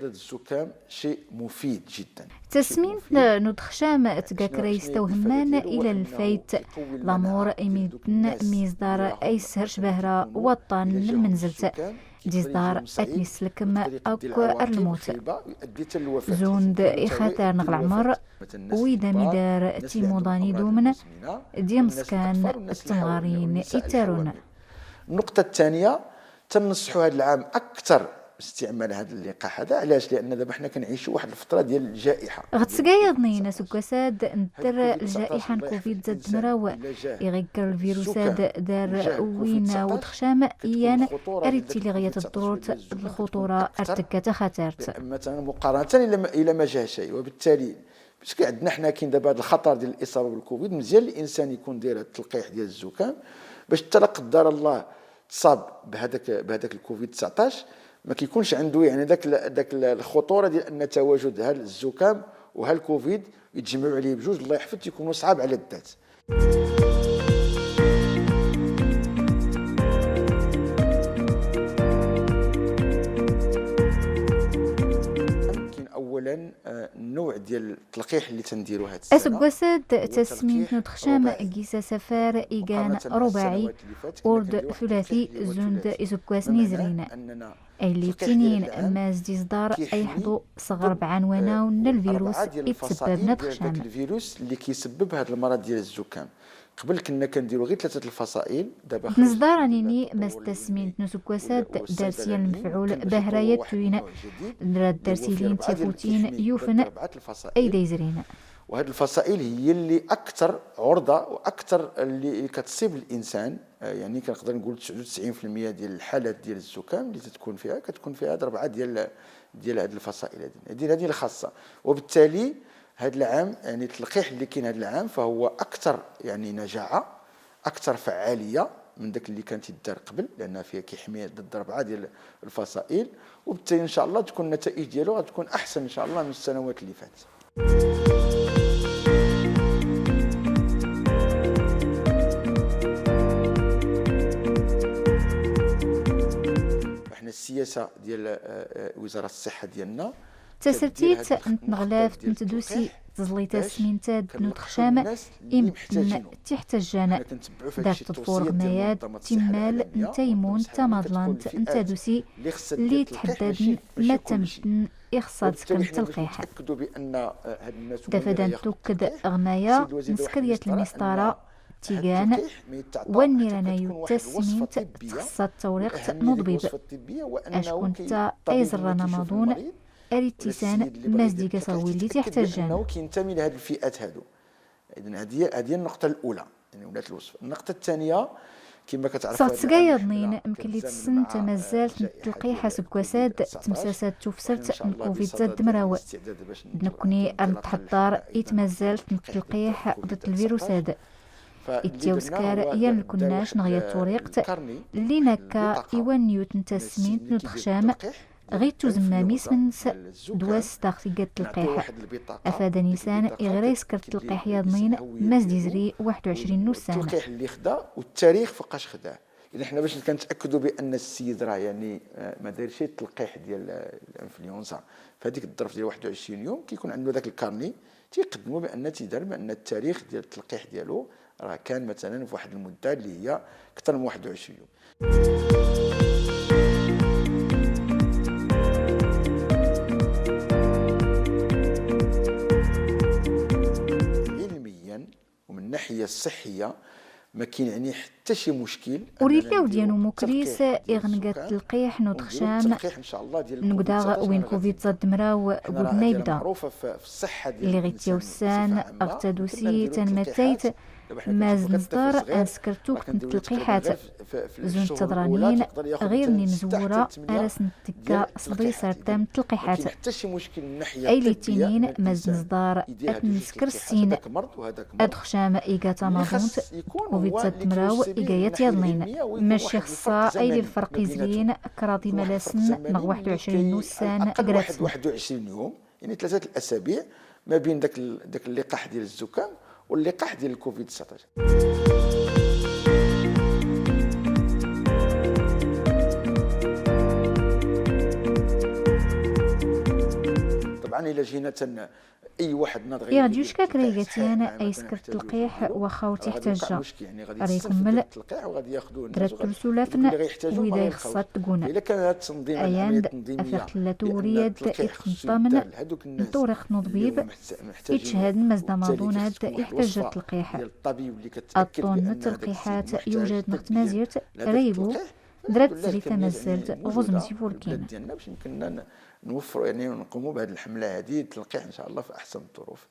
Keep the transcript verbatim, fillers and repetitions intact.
الزكام شيء مفيد جدًا. Tasmint n udxam tga kra istawhmman ila lfayt, lamur imidn mizdar aysrc bahra waṭṭan n lmnzlt, dizdar atnislkm akw ar lmut. Zund ixatar n ɣ lɛmr, wida midar timuḍan idumn, d imskan d tmɣarin ittarun. النقطة الثانية، تنصحو هاد العام أكثر استعمال هاد اللقاح هذا. علاش؟ لأن دابا حنا كنعيشو واحد الفترة ديال الجائحة. Ɣ tsga yaḍnin asggwas-ad, ntr ljaiḥa n covid zad mraw, iɣ igr lvirus-ad dar win udxam, iyan ar itili ɣ yat ḍḍrurt d lxuṭura ar tgga taxatart. مثلًا مقارنة إلى ما، إلى ما جا شيء، وبالتالي parce que عندنا حنا كاين دابا هاد الخطر ديال الإصابة بالكوفيد، مزيان الإنسان يكون داير هاد التلقيح ديال الزكام، باش حتى لا قدر الله تصاب بهذاك، بهذاك الكوفيد تسعطاش، ما كيكونش عندو يعني داك ال-، داك ال-، الخطورة ديال أن تواجد ها الزكام وها الكوفيد يتجمعو عليه بجوج، الله يحفظ، تيكونو صعاب على الذات. كاين أولًا، آه، النوع ديال التلقيح اللي تنديرو هاد السنة. Asggwas-ad, tasmint n udxam gis asafar igan rubaɛi, ur d thulathi, zund izggwasen izrin. Aylli ttinin, mazd iẓḍar ayḥḍu sɣ rbɛa n wanaw n lvirus ittsbbabn adxam. الفيروس اللي كيسبب هاد المرض ديال الزكام. قبل كنا كنديرو غير ثلاثة الفصائل، دابا خرج Nẓḍar anini, mazd tasmint n usggwas-ad, dars yan lmfɛul bahra yattwin, rad dars ilin tyafutin yufn ayda izrin. وهاد الفصائل هي اللي أكثر عرضة وأكثر اللي كتصيب الإنسان، آه، يعني كنقدر نقول تسعة وتسعين في المية ديال الحالات ديال الزكام اللي تتكون فيها، كتكون فيها هاد ربعة ديال، ديال هاد الفصائل هادي، ديال هادي الخاصة. وبالتالي هاد العام، يعني، التلقيح اللي كاين هاد العام فهو أكثر، يعني، نجاعة، أكثر فعالية من داك اللي كان تيدار قبل، لأن فيه كيحمي ضد ربعة ديال الفصائل، وبالتالي إن شاء الله تكون النتائج ديالو غتكون أحسن إن شاء الله من السنوات اللي فاتت. وحنا السياسة ديال، آه، آه، وزارة الصحة ديالنا. Tasrtit n tneɣlaft n tdusi tẓlli tasmint-ad n udxam i medden t-iḥtajjan. Dat tḍfur ɣmayad timmal n taymun tamaḍlant n tadusi lli tḥeddadn ma ttamdn ixṣṣa-d skr n tlqiḥ. Dafadan tukd ɣmaya n skryat lmisṭara tigan, wa nniran ayu tasmint txṣṣa-d tawriqt n uḍbib. Acku ntta ay ẓrran amaḍun ar ittisan mazd iga sɣ willi t-iḥtajjan. إذن هذه، هذه النقطة الأولى، يعني، ولاة الوصف. النقطة الثانية، كما كتعرفو، Sɣ tsga yaḍnin, mklli tssnt tamazzalt n tlqiḥ asggwas-ad tmsasad tufsrt n covid zad mraw. D nkkni ar ntḥeḍḍar i tmazzalt n tlqiḥ ḍd lvirus-ad. Ittyawskar yan lkunnac nɣ yat turiqt lli nakka i wanniyut n tasmint n udxam, ɣ ittuzmmam ism-ns d wass daɣ tiggat tlqiḥ. Afad anisan iɣ ra iskr tlqiḥ yaḍnin mazd izri waḥed u ɛecrin n ussan. التلقيح اللي خدا والتاريخ فوقاش خداه. إذن حنا باش كنتأكدو بأن السيد راه، يعني، آه، ما دارش التلقيح ديال، آه، الإنفلونزا في هذيك الظرف ديال واحد وعشرين يوم، كيكون عندو داك الكارني تيقدمو بأن تيدار، بأن التاريخ ديال التلقيح ديالو راه كان مثلًا في واحد المدة اللي هي أكثر من واحد وعشرين يوم. علميًا ومن الناحية الصحية ما كاين، يعني، حتى شي مشكل. Ur illi awd yan umukris iɣ nga tlqiḥ n udxam n ugdaɣ win covid ẓad mraw gudna ibda. Lli ɣ ittyawssan ɣ tadusi tanmatayt, mazd nẓḍar ad nskr tukt n tlqiḥat. Zund tḍranin ɣir n imzwura ar as ntekka sḍisar tam n tlqiḥat. Aylli ttinin mazd nẓḍar ad nskr ssin. Adxam iga tamaḍunt covid ẓad mraw iga yat yaḍnin. Mac ixṣṣa aylli lfrq izrin kraḍ imalasn nɣ waḥed u ɛecrin n ussan gratsn. واحد وعشرين يوم، يعني ثلاثة الأسابيع ما بين داك ال-، داك اللقاح ديال الزكام واللقاح ديال الكوفيد تسعطاش. أنا إلا جينا تن-، أي واحد ناض غير يغدي يشكك ريغتيان أي سكرت تلقيح وخاو تحتاجة. ريكمل درت سلافن ويدا يخصت تقونا. أياند أفرت لتوريد إتنطمن نطورق نضبيب. إتشهد مزدا ماضوناد يحتاج تلقيح. الطون تلقيحات يوجد نقط مازيرت ريقو. درت زريتا مازلت غزم سيفوركين. نوفروا، يعني، ونقوموا بهذه الحملة هذه تلقيح إن شاء الله في أحسن الظروف.